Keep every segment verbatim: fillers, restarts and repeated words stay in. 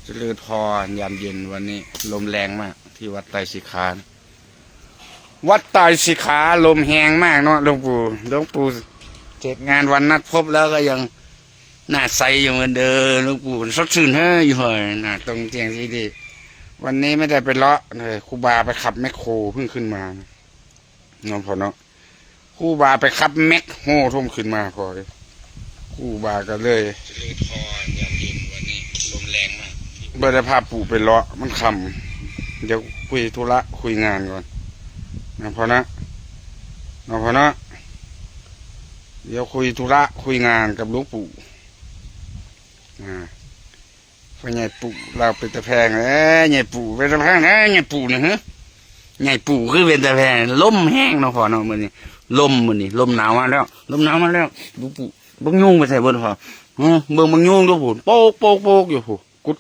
เจริญพรยามเย็นวันนี้ลมแรงมากที่วัดไตรสิกขานะ วัดไตรสิกขาลมแฮงมากเนาะหลวงปู่ หลวงปู่เสร็จงานวันนัดพบแล้วก็ยังหน้าใสอยู่เหมือนเดิม หลวงปู่สดชื่นเฮ้ยอยู่เฮ้ยนะ ตรงเตียงที่ดี วันนี้ไม่ได้ไปเลาะเลย ครูบาไปขับแมคโครเพิ่งขึ้นมานะ เนาะพ่อเนาะ ครูบาไปขับแมคโฮทุ่มขึ้นมาพอเลย ครูบาก็เลย เจริญพรยามเย็นวันนี้ลมแรงมาก บ่ได้พาปู่ไปเลาะ มันค่ำ เดี๋ยวคุยธุระคุยงานก่อนนะพ่อนะ เนาะพ่อนะ เดี๋ยวคุยธุระคุยงานกับหลวงปู่ อ่า พ่อใหญ่ปู่เราเป็นตาแพง เอ้ย ใหญ่ปู่เป็นตาแพง เอ้ย ใหญ่ปู่นี่ฮะ ใหญ่ปู่คือเป็นตาแพง ลมแฮงเนาะพ่อเนาะ มื้อนี้ ลมมื้อนี้ ลมหนาวมาแล้ว ลมหนาวมาแล้ว ดูปู่ บักยุงไปใส่เบิ่งพ่อ เออ เบิ่งบักยุงดูพู้น โป๊ก โป๊ก โป๊กอยู่พู้น กุด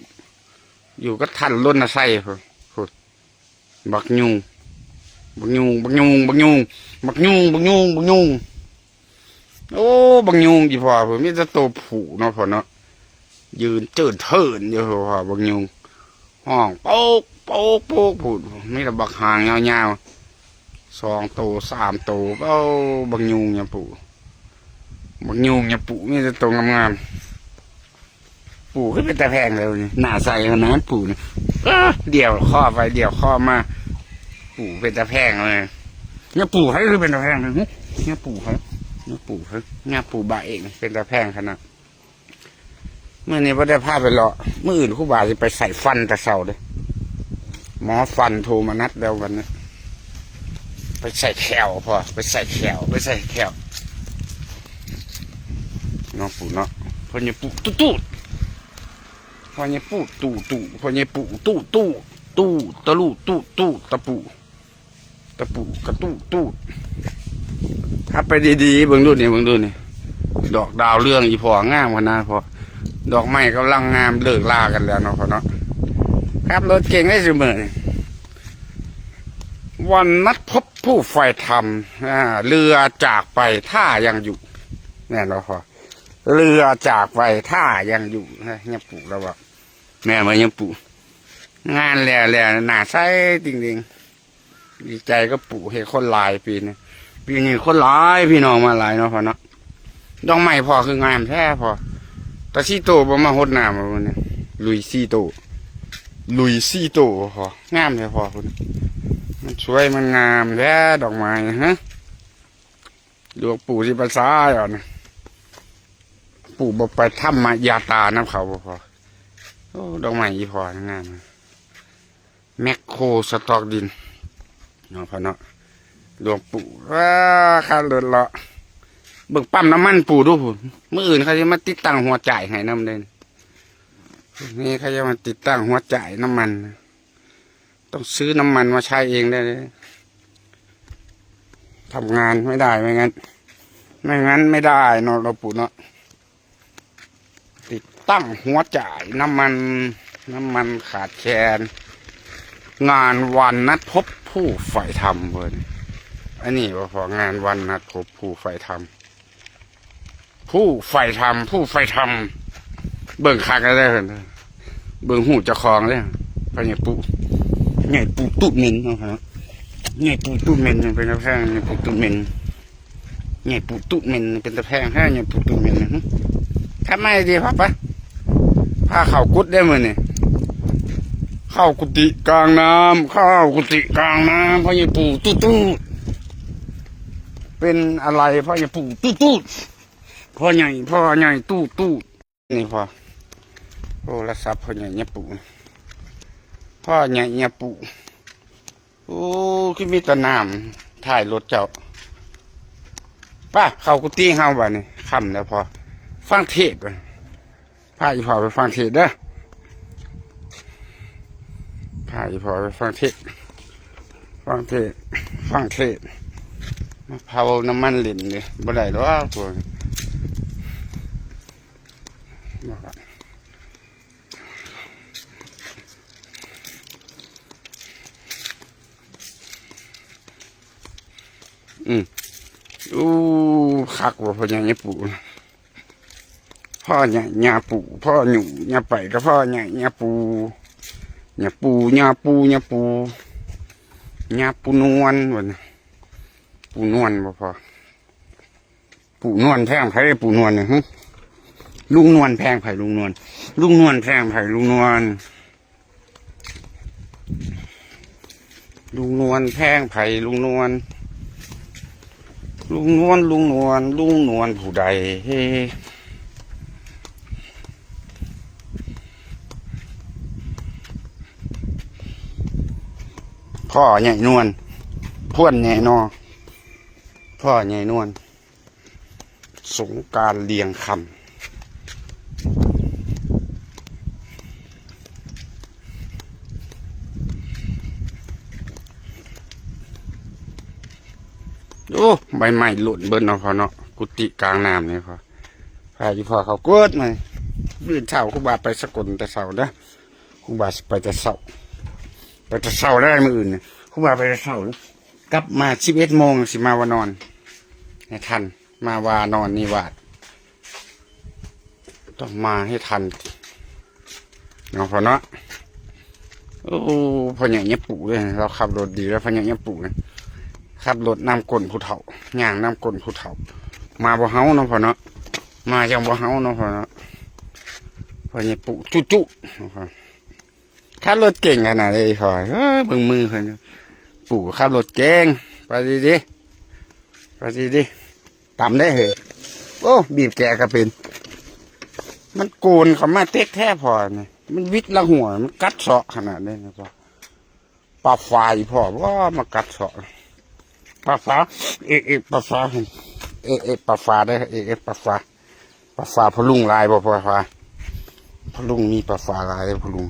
อยู่ก็ทันรถนะไซค์พู้น พู้น บักยุง บักยุง บักยุง บักยุง บักยุง บักยุง บักยุง โอ้ บักยุงอีพ่อพู้น มีแต่โตผู้เนาะพ่อเนาะ ยืนเจิดเทินอยู่พ่อ บักยุง ฮ้องโป๊ก โป๊ก โป๊กพู้น มีแต่บักหางยาวๆ สองโต สามโต โอ้ บักยุงเนี่ยปู่ บักยุงเนี่ยปู่ มีแต่โตงามๆ ปู่คือเป็นตาแพงเลยนี่ หน้าใสขนาดปู่นี่ เออ เดี่ยวคอไป เดี่ยวคอมา ปู่เป็นตาแพงเลย เนี่ยปู่ใครคือเป็นตาแพงเลยหึ เนี่ยปู่ใคร เนี่ยปู่ใคร เนี่ยปู่บ่าเอง เป็นตาแพงขนาด มื้อนี้บ่ได้พาไปเลาะ มื้ออื่นครูบาสิไปใส่ฟันแต่เช้าเด้ หมอฟันโทรมานัดแล้ววันนี้ ไปใส่แข้วพ่อ ไปใส่แข้ว ไปใส่แข้ว เนาะปู่เนาะ พ่อใหญ่ปู่ตู้ตู้ พ่อใหญ่ปู่ตู้ตู้ พ่อใหญ่ปู่ตู้ตู้ ตู้ตะลู่ตู้ตู้ตะปู่ ตะปู่กระตู้ตู้ ถ้าไปดีๆ เบิ่งดูนี่ เบิ่งดูนี่ ดอกดาวเรืองอีพ่องามขนาดพ่อ ดอกไม้กำลังงามเลิกลากันแล้วเนาะพ่อเนาะ ครับ รถเก่งได้เสมอนี่ วันนัดพบผู้ใฝ่ธรรม อ่า เรือจากไปถ้ายังอยู่ แม่นบ่พ่อ เรือจากไปถ้ายังอยู่นะ เนี่ยปู่แล้วว่า แม่นบ่เนี่ยปู่ งานแล้วแล้วหน้าใสจริงๆ ดีใจกับปู่ เห็นคนหลายปีนี้ ปีนี้คนหลาย พี่น้องมาหลายเนาะพ่อเนาะ ดอกไม้พ่อคืองามแท้พ่อ ตาซีโตบ่มาหดน้ำมื้อนี้ ลุยซีโต ลุยซีโตพ่อ งามแท้พ่อคุณ มันสวยมันงามแท้ดอกไม้นะฮะ หลวงปู่สิไปสายอ่ะนะ ปู่บ่ไปธรรมยาตานำเขาบ่พ่อ โอ้ ดอกไม้อีพ่องาม แมคโครสต็อกดิน เนาะพ่อเนาะ หลวงปู่ ว้า ค่ารถเลาะ เบิ่งปั๊มน้ำมันปู่ดูพู้น มื้ออื่นเขาจะมาติดตั้งหัวจ่ายให้นำเด้ นี่เขาจะมาติดตั้งหัวจ่ายน้ำมัน ต้องซื้อน้ำมันมาใช้เองได้เลย ทำงานไม่ได้ไม่งั้น ไม่งั้นไม่ได้เนาะหลวงปู่เนาะ ติดตั้งหัวจ่ายน้ำมัน น้ำมันขาดแคลน งานวันนัดพบผู้ใฝ่ธรรมเพิ่น อันนี้บ่พ่องานวันนัดพบผู้ใฝ่ธรรม ผู้ใฝ่ธรรม ผู้ใฝ่ธรรม เบิ่งคักแล้วเด้อ เบิ่งฮู้เจ้าของเด้อ พ่อใหญ่ปู่ ใหญ่ปู่ตุ๊ดเหม็นเนาะครับ ใหญ่ปู่ตุ๊ดเหม็น เป็นตาแพง ใหญ่ปู่ตุ๊ดเหม็น ใหญ่ปู่ตุ๊ดเหม็น เป็นตาแพงแท้ ใหญ่ปู่ตุ๊ดเหม็นนะ ทำไมดีพ่อปะ พาเข้ากุฏิได้มื้อนี่ เข้ากุฏิกลางน้ำ เข้ากุฏิกลางน้ำ พ่อใหญ่ปู่ตุ๊ดตุ๊ด เป็นอะไรพ่อใหญ่ปู่ตุ๊ดตุ๊ด พ่อใหญ่ พ่อใหญ่ตุ๊ดตุ๊ด นี่พ่อ โทรศัพท์พ่อใหญ่เนี่ยปู่ พ่อใหญ่เนี่ยปู่ โอ้ คือมีแต่น้ำท้ายรถเจ้า ป้า เข้ากุฏิเฮาบัดนี้ ค่ำแล้วพ่อ ฟังเทศน์ก่อน พาอีพ่อไปฟังเทศน์เด้อ พาอีพ่อไปฟังเทศน์ ฟังเทศน์ ฟังเทศน์ มาเผาน้ำมันเล่นเลย บ่ได้ดอกพวกนี้ อืม อู้ คักว่ะ พ่อใหญ่ปู่ พ่อใหญ่ย่าปู่ พ่อหนุ่มย่าไปก็พ่อใหญ่ย่าปู่ ย่าปู่ ย่าปู่ ย่าปู่ ย่าปู่นวลวะนะ ปู่นวลบ่พอ ปู่นวลแพงไผ ปู่นวลเนี่ย หึ ลุงนวลแพงไผ ลุงนวล ลุงนวลแพงไผ ลุงนวล ลุงนวลแพงไผ ลุงนวล ลุงนวล ลุงนวล ลุงนวลผู้ใด เฮ้ พ่อใหญ่นวล พ่วนใหญ่นอ พ่อใหญ่นวล สงกรานต์เรียงคำ โอ้ ใบไม้หล่นเบิ่นเนาะพ่อเนาะ กุฏิกลางน้ำนี่พ่อ พาอีพ่อเขากวดมา มื้อเช้าครูบาไปสกลแต่เช้าเด้อ ครูบาสิไปแต่เช้า ไปแต่เช้าได้มื้ออื่นเนี่ย ครูบาไปแต่เช้า กลับมาสิบเอ็ดโมงสิมาวานอน ให้ทัน มาวานอนนี่วาด ต้องมาให้ทัน เนาะพ่อเนาะ โอ้ พ่อใหญ่เนี่ยปู่เลย เราขับรถดีแล้ว พ่อใหญ่เนี่ยปู่เนี่ย ขับรถนำก้นผู้เฒ่า ย่างนำก้นผู้เฒ่า มาบ่เฮาเนาะพ่อเนาะ มาจังบ่เฮาเนาะพ่อเนาะ พ่อใหญ่ปู่จุจุเนาะพ่อ ขับรถเก่งขนาดนี้พ่อ เอ้ย เบิ่งมือเพิ่น ปู่ขับรถเก่ง ไปดีดี ไปดีดี ต่ำได้เหรอ โอ้ บีบแกก็เป็น มันโกนเข้ามาเต็กแท้พ่อเนี่ย มันวิดละหัว มันกัดเซาะขนาดนี้นะพ่อ ปลาฝาอีพ่อ ว่ามากัดเซาะ ปลาฝา เอะ เอะ ปลาฝา เอะ เอะ ปลาฝาได้ เอะ เอะ ปลาฝา ปลาฝาพ่อลุงหลายบ่ ปลาฝา พ่อลุงมีปลาฝาหลายเลยพ่อลุง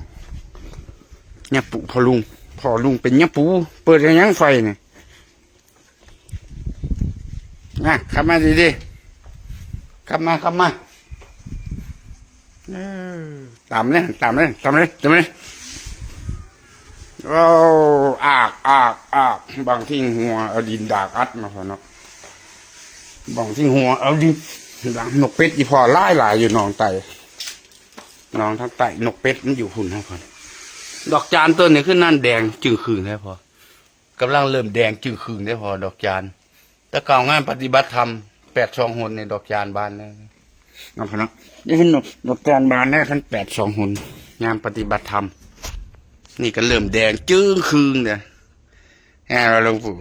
เนี่ยปู่พ่อลุง พ่อลุงเป็นเนี่ยปู่ เปิดยังไงไฟเนี่ย นะ ขับมาดีๆ ขับมา ขับมา เออ ตามเลย ตามเลย ตามเลย ตามเลย โอ้ อาก อาก อาก บางที่หัวเอาดินดากอัดมาพอเนาะ บางที่หัวเอาดินดาก นกเป็ดอีพ่อหลายหลายอยู่หนองไต หนองทางใต้ นกเป็ดมันอยู่พุ่นนะพ่อ ดอกจานต้นนี้ขึ้นนั่นแดงจึงคืนแล้วพ่อ กำลังเริ่มแดงจึงคืนได้พอดอกจาน แต่เก่างานปฏิบัติธรรม แปดสองหนในดอกจานบานนะ เอาพอเนาะ นี่คือดอก ดอกจานบานนะ ท่านแปดสองหน งานปฏิบัติธรรม นี่ก็เริ่มแดงจึงคืนเลย แหมหลวงปู่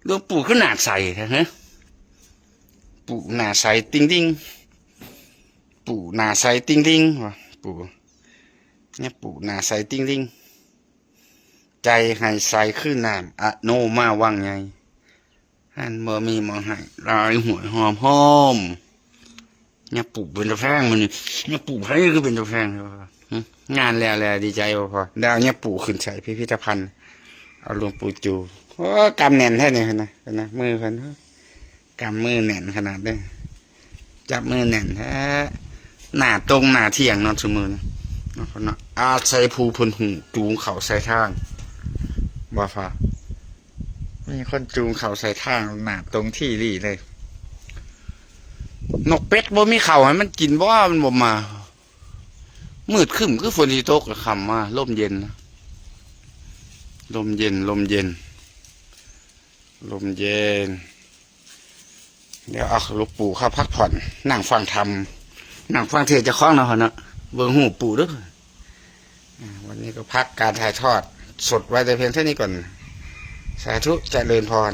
หลวงปู่คือหน้าใสแท้ฮะ ปู่หน้าใสติ่งติ่ง ปู่หน้าใสติ่งติ่งวะ ปู่ เนี่ยปู่หน้าใสติ่งติ่ง ใจให้ใสคือน้ำอโนมาวังไง หันบ่มีหมองให้ลอยหวยหอมหอม เนี่ยปู่เป็นตาแพงมันนี่ เนี่ยปู่ไผคือเป็นตาแพงเลยวะ หึ งานแล้วแหละดีใจบ่พอ ดาวเนี่ยปู่ขึ้นใส่พิพิธภัณฑ์ เอาหลวงปู่จู โอ้ กำแน่นแท้เนี่ยนะ นะ มือเพิ่น กำมือแน่นขนาดเด้อ จับมือแน่นแท้ หน้าตรงหน้าเที่ยงเนาะซุมื้อนี้เนาะ เนาะ อาศัยผู้เพิ่นฮู้จูงเข้าใส่ทาง บ่ฟ้า มีคนจูงเข้าใส่ทาง หน้าตรงที่ลีเลย นกเป็ดบ่มีข้าวให้มันกินบ่ มันบ่มา มืดครึ้มคือฝนสิตกก็ค่ำมา ลมเย็นนะ ลมเย็น ลมเย็น ลมเย็น เดี๋ยวเอาหลวงปู่เข้าพักผ่อน นั่งฟังธรรม นั่งฟังเทศน์เจ้าของเนาะพ่อเนาะ เบิ่งฮูปปู่เด้อ อ่า วันนี้ก็พักการถ่ายทอดสดไว้แต่เพียงเท่านี้ก่อน สาธุ เจริญพร